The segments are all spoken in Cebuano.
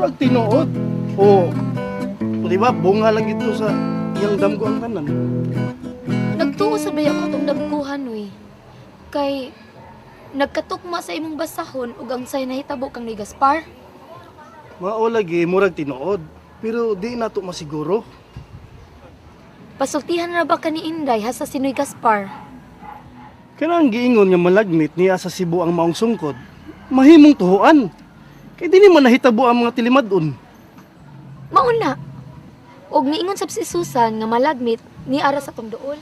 Murag tinuod. O, o di ba, bunga lang ito sa iyang damgo ang tanan. Nagtuo sa baya ko tong damkuhan uy. Kay nagkatukma sa imong basahon ug ang say nahitabo kang ni Gaspar. Mao lagi, murag tinuod. Pero di na to masiguro. Pasultihan na ba ka ni Inday hasta si Noy Gaspar? Kanang giingon nga malagmit niya sa Cebu ang maong sungkod, mahimong tuhuan. Kay dinhi man nahitabo ang mga tilimadon. Mauna. Og niingon sab si Susan nga malagmit ni ara sa tong duol.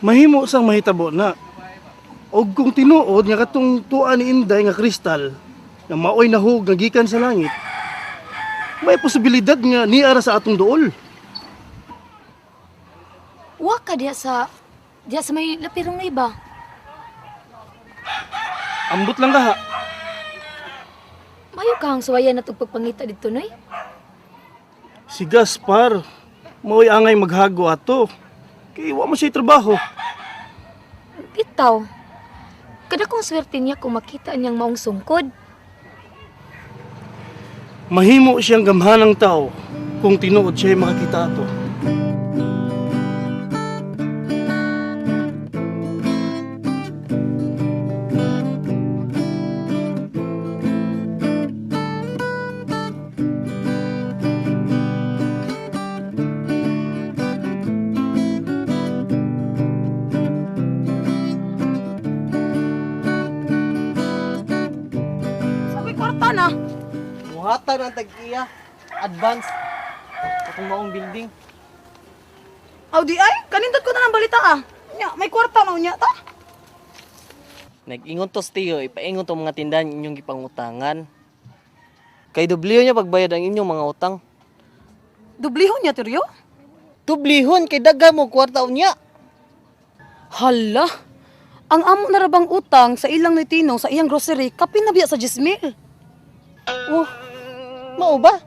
Mahimo sang mahitabo na. Og kung tinuod nga katong tuan ni Inday nga kristal nga maoy nahug nga gikan sa langit, may posibilidad nga niara sa atong duol. Wa ka diha sa may lapirong na iba. Ambot lang kaha. Mayo ka ang suwayan na pagpangita didto, Noy. Si Gaspar, maoy angay maghago ato. Kay wa man siya trabaho. Bitaw. Kada kong swerte niya kung makita niyang maong sungkod. Mahimo siyang gamhanang tao kung tinuod siya makakita ato. Sabi kwarta na. Muhatag ng tag-iya. Advance. Atong maong building. Aw di ay, kanindot ko na ng balita ah. Nya, may kwarta na unya ta. Nag-ingon to Tiyo, ipaingon to mga tindahan inyong gipangutangan. Kay dubliho niya pagbayad ang inyong mga utang. Dublihon niya Tiryo. Dublihon kay daghan mo kwarta unya. Hala. Ang amo na rabang utang sa ilang ni Tino sa iyang grocery kapin na biya sa 10,000. Oh, mao ba?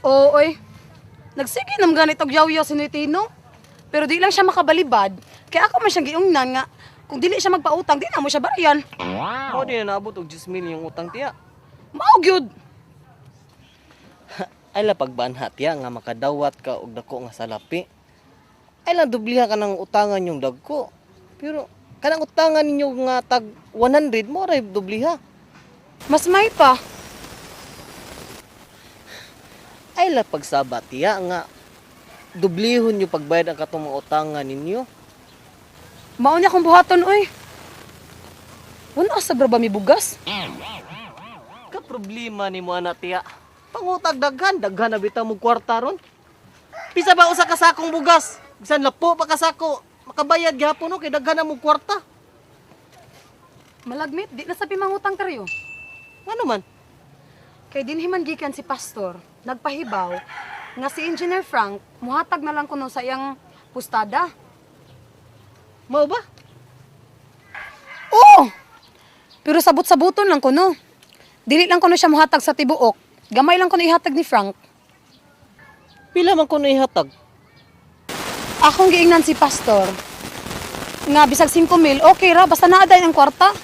Oo, oy. Nagsige nam ganit og yawyaw si Noy Tino. Pero di lang siya makabalibad. Kaya ako man siyang giungnan nga kung dili siya magpautang, di na mo siya barayan. Mao di na naabot og 10,000 yung utang tiya. Mao gyud. Ay la pagbanha tiya nga makadawat ka og dako nga salapi. Ay lang dubliha ka ng utangan yung dagko. Pero kanang utangan ninyo nga tag 100 mo ra dubliha. Mas may pa. Ay la pagsaba tiya nga dublihon yung pagbayad ang katong mga utangan ninyo. Mao niya akong buhaton oy. Wala sa ba mi bugas? Ka problema ni mo ana tiya. Pangutag daghan, daghan na bitaw mo kwarta ron. Pisa ba usa ka sakong bugas? Bisan lapo pa ka sako, makabayad gihapon no kay daghan na mo kwarta. Malagmit, di na sabi mangutang karyo. Ngano man? Kay dinhi man gikan si pastor, nagpahibaw nga si Engineer Frank muhatag na lang kuno sa iyang pustada. Mao ba? Oo. Pero sabot-sabuton lang kuno. Dili lang kuno siya muhatag sa tibuok. Gamay lang kuno ihatag ni Frank. Pila man kuno ihatag? Akong giingnan si pastor nga bisag 5 mil, okay ra basta naa day ang kwarta.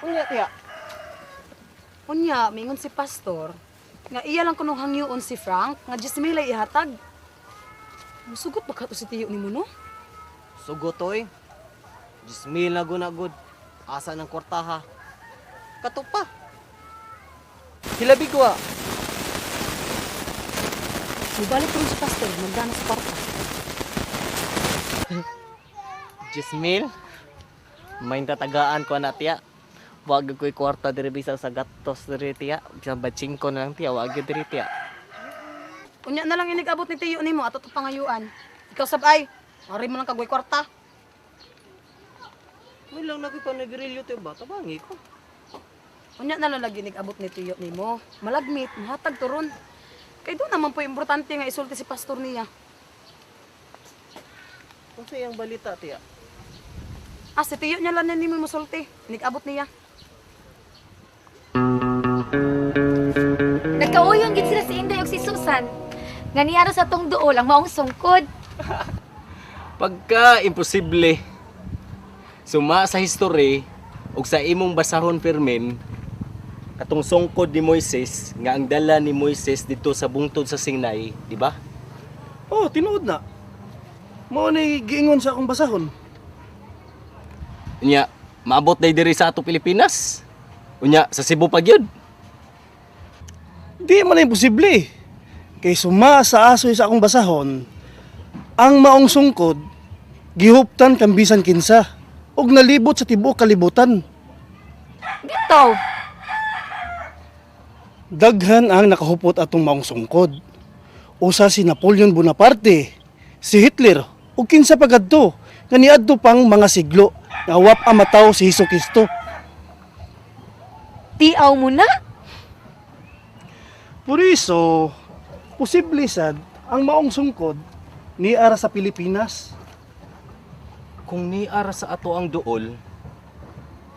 Unya tiya. Unya, mingon si pastor nga iya lang kuno hangyoon si Frank nga 10 mil ay ihatag. Musugot ba ka to si tiyo nimo no? Sugot oy. 10,000 na gud na gud. Asa ng kwarta ha? Kato pa. Hilabi ko ah. Mubalik ron si pastor, magdana sa kwarta. 10,000. May tatagaan ko na tiya. Wag ko'y kwarta diri bisan sa gatos diri tiya. Bisan ba 5 na lang tiya, wag gyud diri tiya. Unya na lang inigabot ni tiyo nimo ato to pangayuan. Ikaw sab ay, ari mo lang kagway kwarta. May lang na ko nagrilyo tiya ba? Tabangi ko. Unya na lang lagi inigabot ni tiyo nimo. Malagmit, muhatag to ron. Kay doon naman po importante nga isulti si pastor niya. Unsa iyang balita tiya? Ah, si tiyo niya lang na nimo musulti. Inigabot niya. Nagkauyon gid sila si Inday ug si Susan. Nga niara sa tong duol ang maong sungkod. Pagka imposible, suma sa history, Ug sa imong basahon Fermin, katong sungkod ni Moises nga ang dala ni Moises dito sa bungtod sa Sinai, di ba? Oh, tinuod na. Mao ni giingon sa akong basahon. Unya, maabot day diri sa ato Pilipinas. Unya, sa Cebu pa gyud. Di man na imposible. Kay suma sa asoy sa akong basahon, ang maong sungkod gihuptan kan bisan kinsa ug nalibot sa tibuok kalibutan. Bitaw. Daghan ang nakahupot atong maong sungkod. Usa si Napoleon Bonaparte, si Hitler ug kinsa pa kadto nga niadto pang mga siglo nga wap ang mataw si Hesus Kristo. Tiaw mo na. Por iso, posible sad ang maong sungkod ni ara sa Pilipinas. Kung niara sa ato ang duol,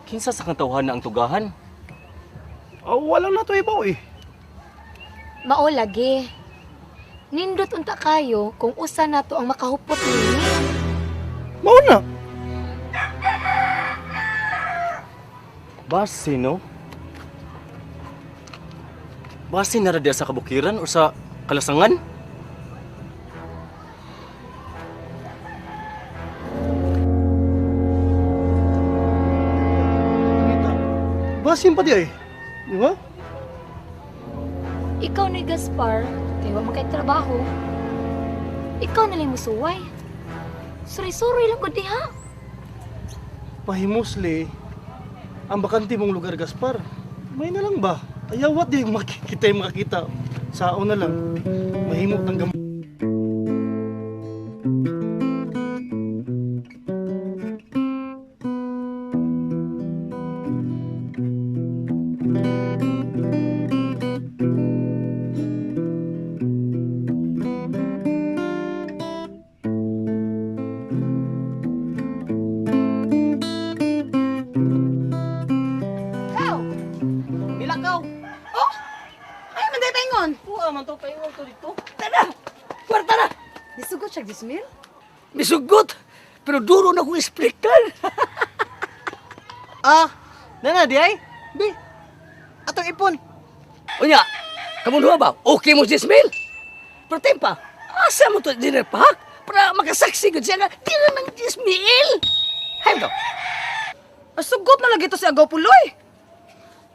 kinsa sa kantawhan na ang tugahan? Oh, wala na to ibaw eh. Mao lagi. Nindot unta kayo kung usa nato ang makahupot nini. Mao na. Base, no? Base na ra diya sa kabukiran o sa kalasangan? Kita. Basin pa di ay. Di ba? Ikaw ni Gaspar, kay wa man kay trabaho. Ikaw na lang musuway. Suri-suri lang gud diha. Pahimusli ang bakante mong lugar Gaspar. May na lang ba? Ayawat di makikita yung makakita. Sao na lang. Mahimok ng gamay. Ikaw! Milakaw. Oh! Ay, man day paingon. Kuha man to paingon to dito. Tara! Kwarta na! Nisugot siya 10,000? Misugot! Pero duro na kong explikan. Ah, nana di ay. Bi. Atong ipon. Unya, kamu duha ba? Okay mo si Ismail? Pero tempa, asa mo to dinner pack? Para makasaksi gud siya nga, di na ng Ismail! Hay to. Ah, sugot na lagi to si Agaw Puloy.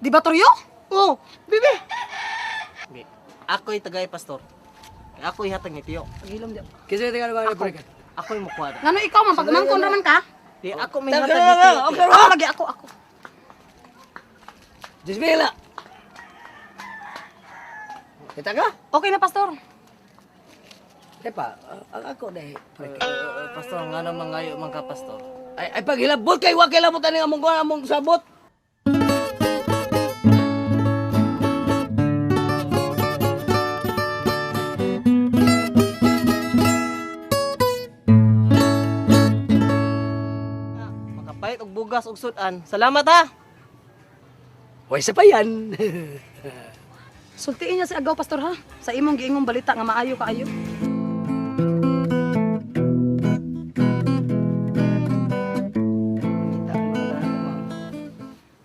Di ba, Toryo? Oh, bibi. Bi, ako'y tagay pastor. Kay ako'y hatag ni Tiyo. Pagilom di. Kasi tingnan ko Ako, ako'y mukuha. Ngano ikaw man pagmangkon raman ka? Di ako may Tara, hatag tara, ni Tiyo. tara, okay. Ako lagi ako ako. Ismail na! Kita ka? Okay na, pastor. Tempa, ang ako dahil. Eh, pastor, nga naman ngayo man ka pastor. Ay, ay paghilabot kay wa kay labot ani among kuan among sabot. Makapalit og bugas og sudan. Salamat ha. Way sa pa yan. Sultiin niya si Agaw, pastor ha. Sa imong giingong balita nga maayo kaayo.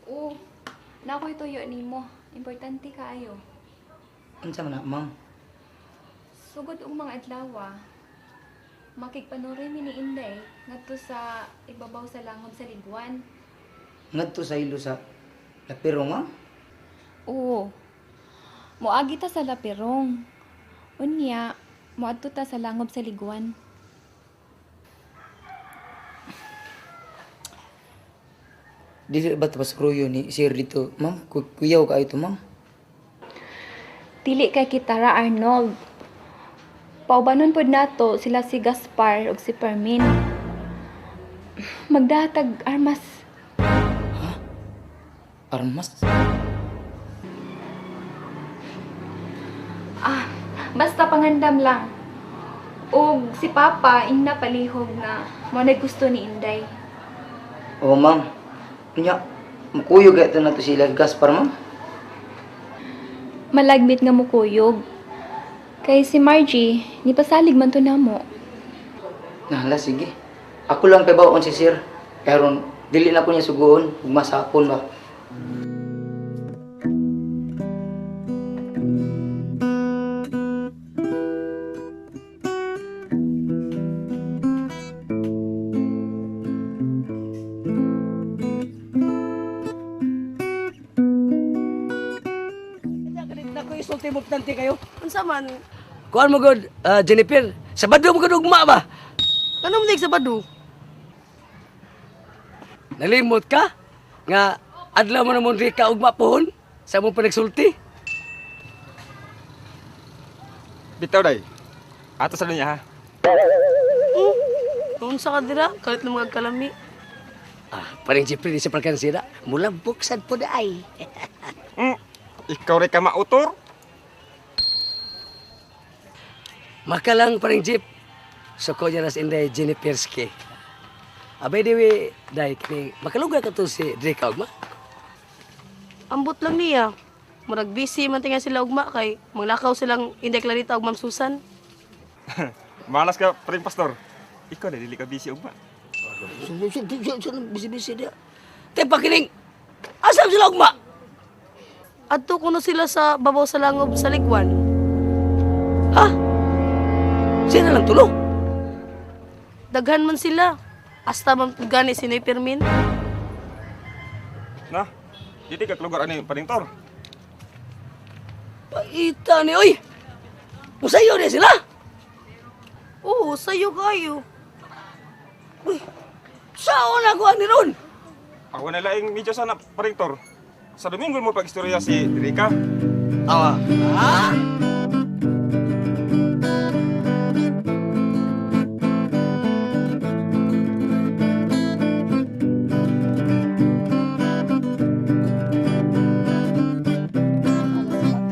Oo. Nakoy tuyo nimo. Importante kaayo. Unsa man na, ma'am? Sugod og mga adlaw. Makigpanuroy mi ni Inday ngadto sa ibabaw sa langob sa Liguan. Ngadto sa ilo sa Lapiro, ma'am? Oo. Moagi ta sa Lapirong. Unya, moadto ta sa langob sa Liguan. Dili ba ta paskruyo ni sir dito, ma'am? Kuyaw kaayo to, ma'am. Dili kay kitara Arnold. Paubanon pod nato sila si Gaspar ug si Permin. Magdatag armas. Armas. Ah, basta pangandam lang. Og si Papa ingna palihog na mo na gusto ni Inday. Oo, ma'am. Unya, mukuyog kaayo to nato sila Gaspar, ma'am. Malagmit nga mukuyog. Kay si Margie, nipasalig man to namo. Nahala, sige. Ako lang kay baon si sir. Karon Dili na ko niya suguon, ug masapon ba. Nako isulti mo tanti kayo. Unsa man? Kuan mo gud, Jennifer, Sabado mo gud ugma ba? Ano mo sa Sabado? Nalimot ka nga adlaw mo namon ka ugma pohon sa mong panagsulti. Bitaw day. Ato sa niya ha. Unsa ka dira? Kalit na mga kalami. Ah, paring Jeffrey di sa pagkansira, mula buksan po na ay. Ikaw rin ka mautor. Makalang paring Jeep. Suko niya nas inday Jenniferski. Abay diwi, dahil kini, makalugay ka to si Drake ugma. Ambot lang niya. Murag busy man tinga sila ugma kay manglakaw silang Inday Clarita ug Ma'am Susan. Malas ka paring pastor. Ikaw na dili ka busy ugma. Bisi-bisi dia. Te pakining, asam sila ugma? Adto kuno sila sa babaw sa langob sa Ligwan. Ha? Sino lang tulo? Daghan man sila. Hasta man gani si Noy Pirmin. Na. Dili ka lugar ani paring tor. Paita ni, oy! Musayo niya sila! Oo, sayo kayo. Saan ako ani ron? Ako na laing medyo sana paring tor. Sa Domingo mo pag-istorya si Rika. Awa. Ha?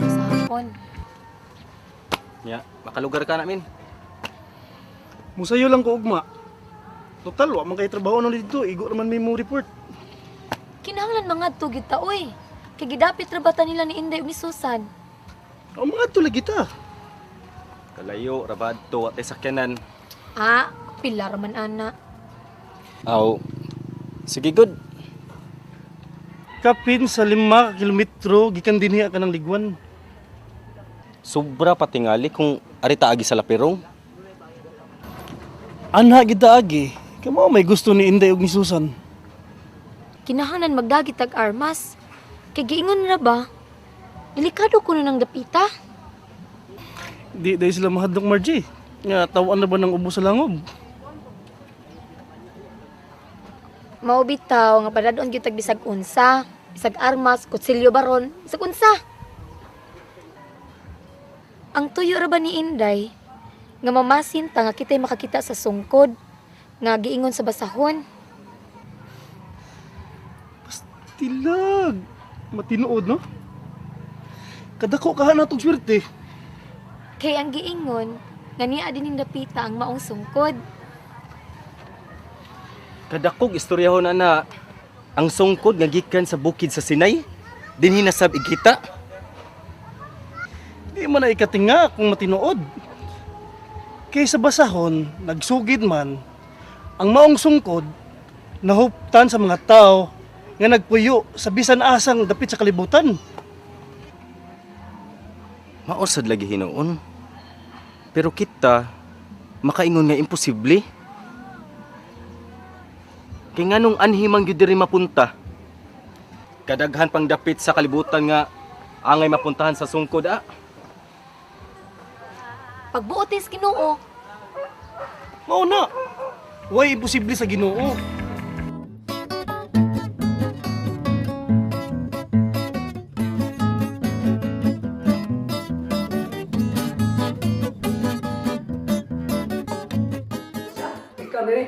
Sa hapon. Ya, makalugar ka namin. Musayo lang ko ugma. Total, wa man kay trabaho na dito. Igo naman may mo report. Kinahanglan mga tugid ta oy. Kay gidapit ra bata nila ni Inday ug ni Susan. Ang mga tulad kita. Kalayo, rabad to, at sakyanan. Ah, pila ra man ana. Aw. Sige, good. Kapin sa 5 kilometro, gikan dinhi ka ng Ligwan. Sobra patingali kung arita agi sa lapirong. Anha gid agi. Kamo may gusto ni Inday ug ni Susan. Kinahanglan magdagit tag armas. Kay giingon ra ba? Delikado kuno ng dapita. Di dahil sila mahadlok Margie. Nga tawan na ba ng ubo sa langob? Mao bitaw nga padadon gyud tag bisag unsa, bisag armas, kutsilyo baron, bisag unsa. Ang tuyo ra ba ni Inday nga mamasin ta nga kitay makakita sa sungkod nga giingon sa basahon. Tilag. Matinuod no? Kadako ka na tog swerte. Kay ang giingon nga niya din dapita ang maong sungkod. Kadakog istoryahon ana ang sungkod nga gikan sa bukid sa Sinai dinhi na sab igita. Di man na ikatinga kung matinuod. Kay sa basahon, nagsugid man, ang maong sungkod, nahuptan sa mga tao nga nagpuyo sa bisan asang dapit sa kalibutan. Mausad lagi hinuon. Pero kita makaingon nga imposible. Kay nganong anhi man gyud diri mapunta? Kadaghan pang dapit sa kalibutan nga angay mapuntahan sa sungkod ah. Pagbuotis Ginoo, Mao na. Way imposible sa Ginoo. Ikaw nini.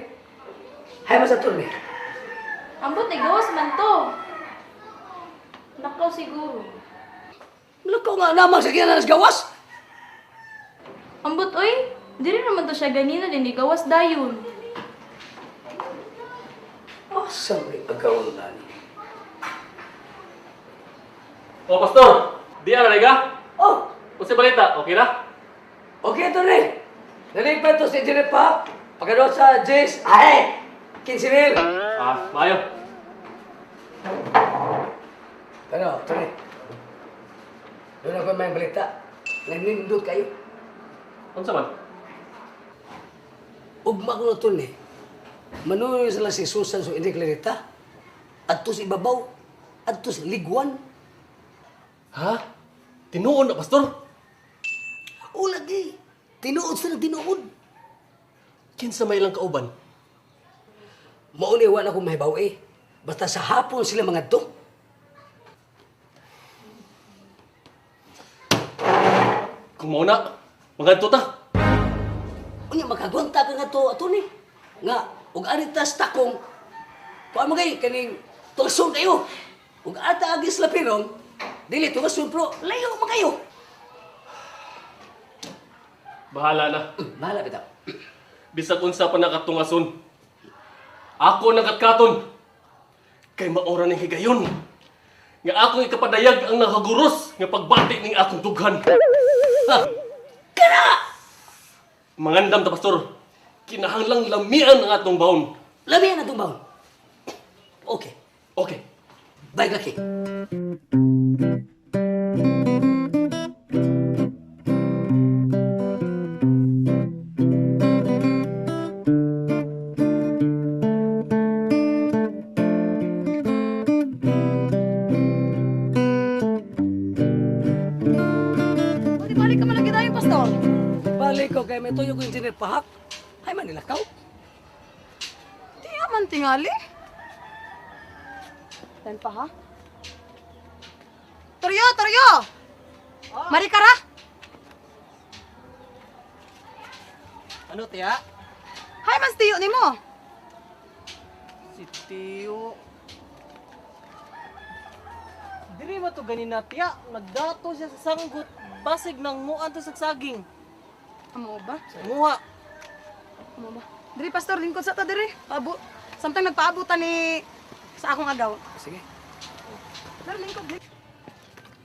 Hay mo sa turni. Ambot ni gawas man to. Nakaw siguro. Lako nga namang sa kinanas gawas. Ambot oy, diri naman to siya ganina din ni gawas dayon. Asa may pagkaon na ni? O, Pastor! Di ara ka? Oh, Unsa balita? Okay ra? okay to ni. Nalipad to si Jennifer. Pagkano sa Jess, ay, 15,000. Ah, maayo. Pero, Tony, doon ako may balita. Nanindot kayo. Unsa man? Ugma ko na, Tony. Manuyo sila si Susan so hindi Clarita. Adto sa ibabaw. Adto sa liguan. Ha? Tinuon na, Pastor? O lagi. Tinuod sila tinuod. Kinsa may ilang kauban? Mauni wala akong mahibaw eh. Basta sa hapon sila mga to. Kung mao na, mangadto ta. Unya makagwanta ka nga to, Tony. Nga, ug ani tas takong kuan mo kay kaning tugason kayo. Ug ata agis lapirong, dili tugason pero layo man kayo. Bahala na. Bahala bitaw. Bisag unsa pa nakatungason. Ako nang katkaton. Kay maora ning higayon. Nga akong ikapadayag ang nakaguros nga pagbati ning akong dughan. Ha! Kana! Mangandam ta, Pastor. Kinahanglang lamian ang atong baon. Lamian atong baon. Okay. Okay. Bye, Lucky. Di balik ka man lagi tayo, Pastor. Balik ko kay may tuyo ko engineer pahak. Ay man nilakaw. Di man tingali. Tan pa ha? Toryo, Toryo! Marikara! Ano tiya? Hay mas tiyo nimo. Si Tio. Diri man to ganina tiya, nagdato siya sa sanggot, basig nang muan to sa saging. Amo ba? Muha. Amo ba? Diri Pastor, lingkod sa ta diri. Paabo. Samtang nagpaabutan ni sa akong agaw. Sige. Pero lingkod, lingkod.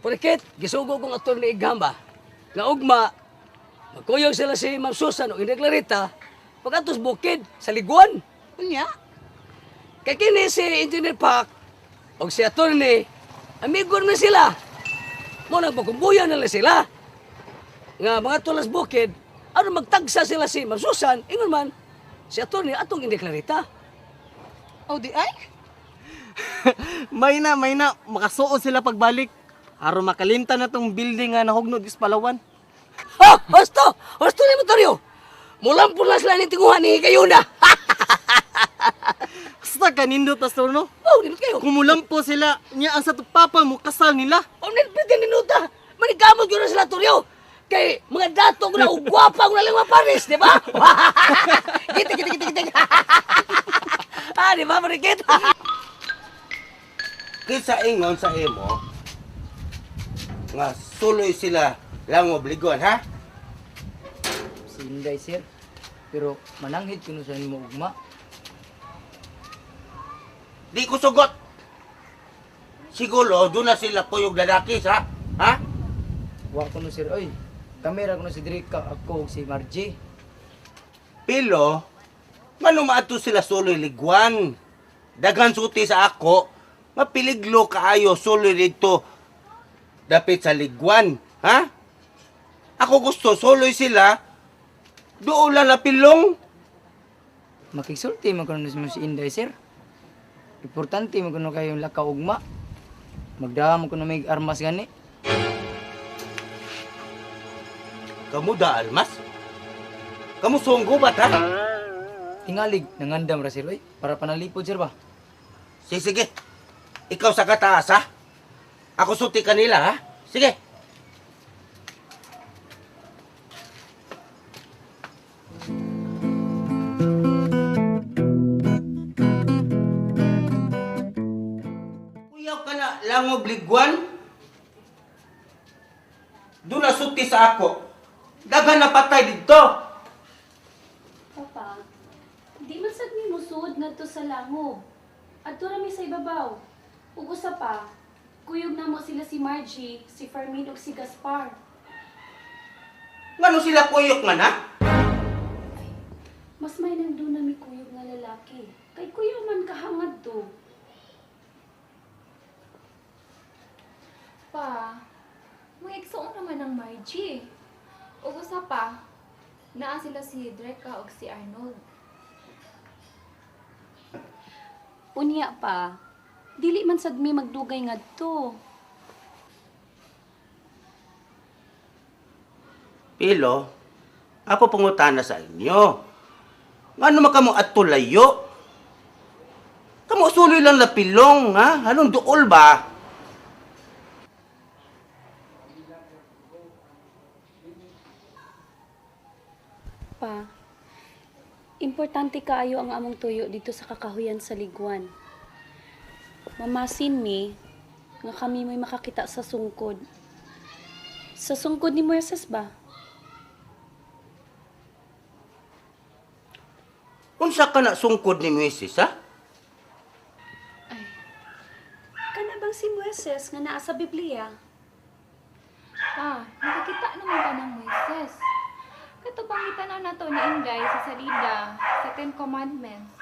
Porket gisugo kong attorney Igamba nga ugma magkuyog sila si Ma'am Susan o Inday Clarita pag-atos bukid sa liguan. Unya? Kay kini si Engineer Pac o si attorney, amigo na sila. Mo nagpakumbuyan na lang sila. Nga mga tulas bukid, ano magtagsa sila si Ma'am Susan, ingon man, si attorney atong Inday Clarita. Oh, di ay? May na, makasuod sila pagbalik. Aron makalimtan na tong building nga nahugnod is Palawan. Ha! Husto! Husto ni Motorio! Mulampon lang sila ni tinguhan ni Higayuna. Basta kanindot, Pastor, no? Oh, nindot kayo. Kumulampo sila, niya ang sa papa mo kasal nila. Oh, nindot ninuta. Manikamot yun na sila, Toryo. Kay mga dato ko na, ugwapa ko na lang mga pares, di ba? Giti, giti, giti, giti. Ah, di ba, Marikit? Kinsa ingon sa imo nga suloy sila lang obligon ha? Si Inday, sir. Pero mananghid kuno sa nimo ugma. Di ko sugot. Siguro doon na sila kuyog lalaki ha? Ha? Wa kuno sir, oy. Kamera kuno si Drika ako ug si Margie. Pero ngano maadto sila suloy ligwan? Daghan suti sa ako, mapiliglo kaayo suloy didto dapit sa ligwan, ha? Ako gusto suloy sila doon lang napilong. Makigsulti man kuno nimo si Inday, sir. Importante man kuno kayong lakaw ugma. Magdaha man kuno may armas gani. Kamu da almas? Kamu sunggo ba ta? Tingalig nangandam ra sir, oy. Para panalipod sir ba? Sige, sige. Ikaw sa kataas, ha? Ako suti kanila, ha? Sige. Kuyaw ka na langob ligwan. Doon na suti sa ako. Daghan na patay dito. Papa, di man sad mi musuod ngadto sa langob. Adto ra mi sa ibabaw. Ug usa pa, kuyog namo sila si Margie, si Fermin ug si Gaspar. Ngano sila kuyok man, ha? Mas may nang doon nami kuyog nga lalaki. Kay kuya man kahangad to. Pa, mga naman ang Margie. Ug usa pa, naa sila si Dreka ug si Arnold. Unya pa, dili man sad mi magdugay ngadto. Pilo, ako pangutana sa inyo. Ngano man kamo adto layo? Kamo suloy lang lapilong, ha? Anong duol ba? Pa, importante kaayo ang among tuyo dito sa kakahuyan sa Liguan. Mamasin mi nga kami mo'y makakita sa sungkod. Sa sungkod ni Moises ba? Unsa ka na sungkod ni Moises, ha? Kana bang si Moises nga naa sa Biblia? Pa, nakakita naman ka ng Moises. Kato bang gitanaw nato ni Inday sa salida sa Ten Commandments?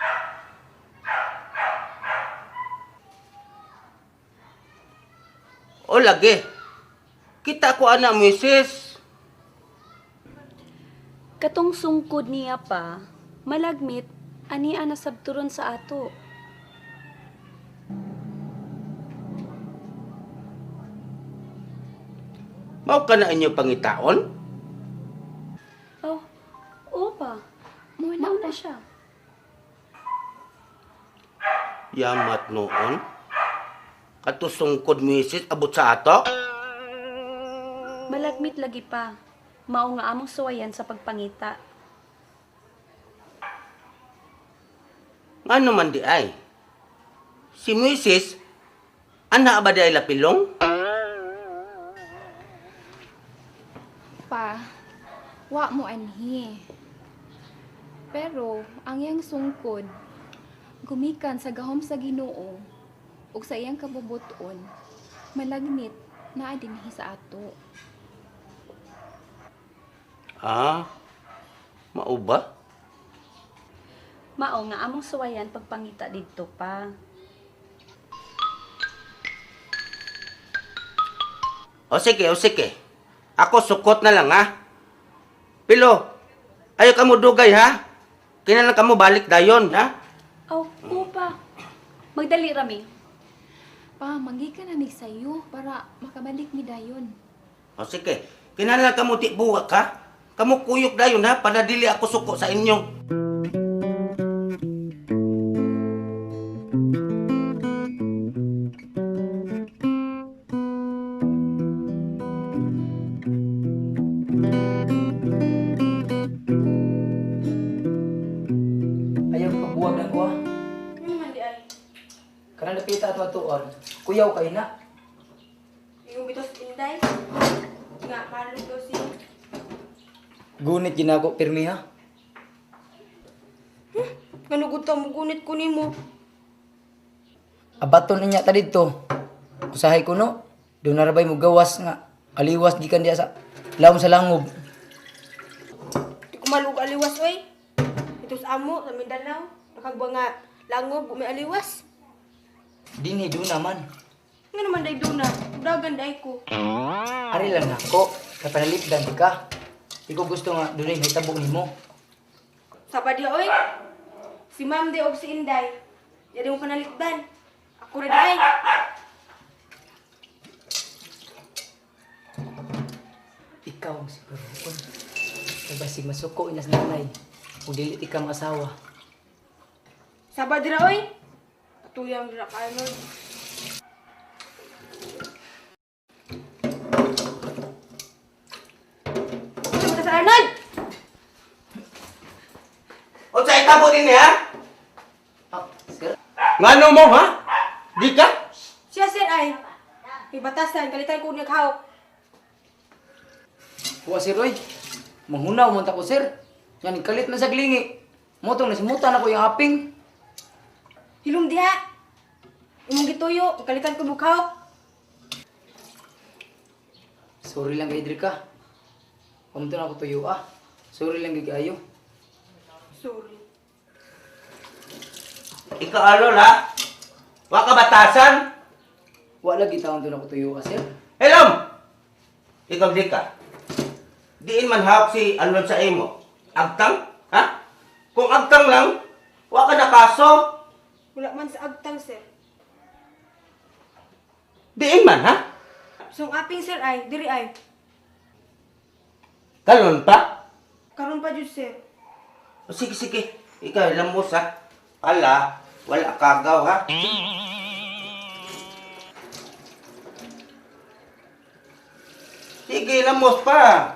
O lagi. Kita ko ana Moises. Katong sungkod niya pa, malagmit, ania na sabturon sa ato. Mao ka na inyo pangitaon? Oh, oo pa. Mao na siya. Yamat noon. Kato sungkod Moises abot sa ato? Malagmit lagi pa. Mao nga among suwayan sa pagpangita. Ngano man di ay? Si Moises, ana ba di ay lapilong? Pa, wa mo anhi. Pero ang iyang sungkod gumikan sa gahom sa Ginoo ug sa iyang kabubuton, malagmit naa dinhi sa ato. Ah, mao ba? Mao nga among suwayan pagpangita didto pa. O sige, o sige. Ako sukot na lang, ha? Pilo, ayaw ka mo dugay, ha? Kinalang ka mo balik dayon, ha? Oh, oo pa. Magdali rami. Pa, manggikan na mig sayo para makabalik mi dayon. O sige, kinalang ka mo ti buwak, ha? Kamu kuyok dayon, ha? Para dili ako suko sa inyo. Ayaw pagbuwag na ko ah. Ano man di ay? Kanang napita ato atuon, kuyaw kay na. Yung bitos Inday. Nga, malog daw siya. Gunit ginako pirmi ha. Ganugod ka mo, gunit ko nimo. Abaton niya ta didto. Usahay ko no. Doon na rabay mo gawas nga aliwas gikan diya sa lawom sa langob. Di ko malug aliwas, oy. Ito sa amo, sa Mindanao. Nakagwa nga langob, may aliwas. Dinhi doon naman. Nga naman day duna, dagan day ko. Ari lang nako, kay panalipdan ka. Di ko gusto nga dunay mahitabo nimo. Saba diha, oy. Si Ma'am di og si Inday. Jadi mo panalipdan. Ako ra di ay. Ikaw ang siguroon. Kay basig masuko inas nanay. Ug dili ti ka maasawa. Saba dira, oy. Atuyang dira ka, Arnold. Ano ba sa Arnold? O sa itabo din ha? Ah, sir. Ngano mo, ha? Di ka? Siya, sir, ay. May batasan, kalitan ko niya kahok. Wa sir oy. Manghunaw man ta ko sir. Yan kalit man sa glingi. Motong nasimutan ako yung aping. Hilom diha. Imong gituyo, kalitan ko bukhawk. Sorry lang kay Drika. Pamto na ako tuyo ah. Sorry lang gid kaayo. Sorry. Ikaw, Arnold, ha? Wa ka batasan? Wa lagi taon to na ako tuyo ah, sir. Hello! Ikaw di ka. Diin man hawak si Alon sa imo. Agtang? Ha? Kung agtang lang, wa ka na kaso. Wala man sa agtang, sir. Diin man, ha? So, ang aping, sir, ay, diri ay. Kalon pa? Karon pa jud, sir. O, sige, sige. Ikaw, lamos, ha? Ala, wala kagaw, ha? Sige, lamos pa.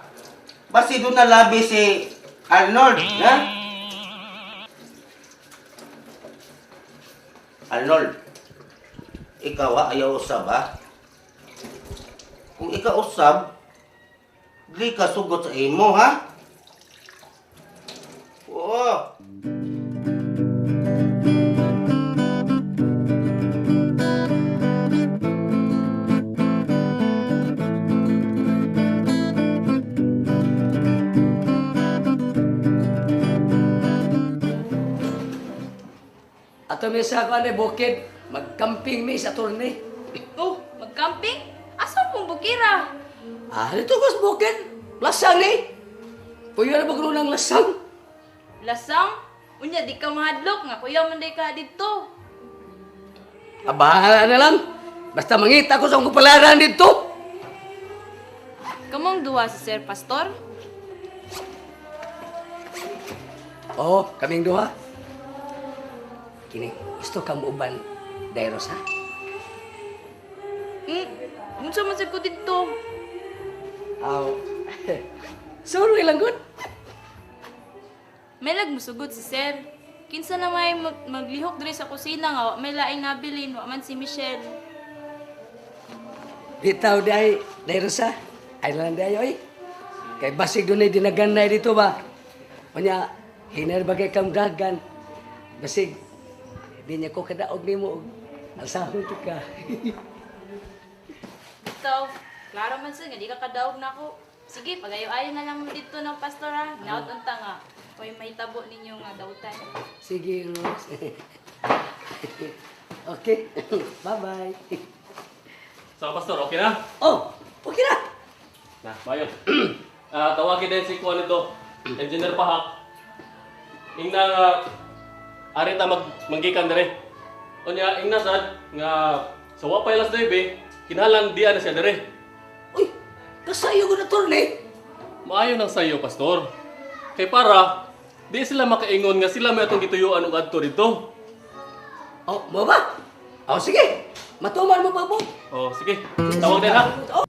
Basi doon na labi si Arnold, ha? Arnold, ikaw ha, ayaw usab, ha? Kung ikaw usab, di ka sugot sa imo, ha? Oo. Ato mi sa kuan bukid, magcamping mi sa turne. Oh, magcamping? Asa pong bukira? Ah, dito ko sa bukid. Lasang ni. Puyo na ba ng lasang? Lasang? Unya, di ka mahadlok nga. Kuya man day ka dito. Ah, bahala na lang. Basta mangita ko sa akong kapalaran dito. Kamong duwa si Sir Pastor? Oo, kaming duha. Kini, gusto ka mo uban, Dairos, ha? Unsa man sad ko dito? Aw. Sorry lang, good. May lagmusugod si Sir. Kinsa na may maglihok diri sa kusina nga wa may laing nabilin, wa man si Michelle. Bitaw day, Dairos, ha? Ay lang day, oy. Kay basig doon ay dinaganay dito ba? Unya, hinar bagay kang dagan. Basig, di niya ko kadaog nimo. Alsahon ka. Bitaw, klaro man sir nga di ka kadaog nako. Sige, pagayo-ayo na lang mo dito ng pastor ha. Naot unta nga. Koy mahitabo ninyo nga dautan. Sige, Rose. Okay. Bye-bye. So, Pastor, okay na? Oh, okay na. Na, bayo. Tawagin din si Kuan nito, Engineer Pahak. Ingna nga ari ta manggikan dire. Unya ingna sad nga sa wapay alas 9, kinahanglan diya na siya dire. Uy, kasayo ko na turne. Maayo nang sayo, Pastor. Kay para di sila makaingon nga sila may atong gituyuan og adto dito. Oh, mo ba? Oh, sige. Matuman mo pa mo. Oh, sige. Tawag din ha. Oh.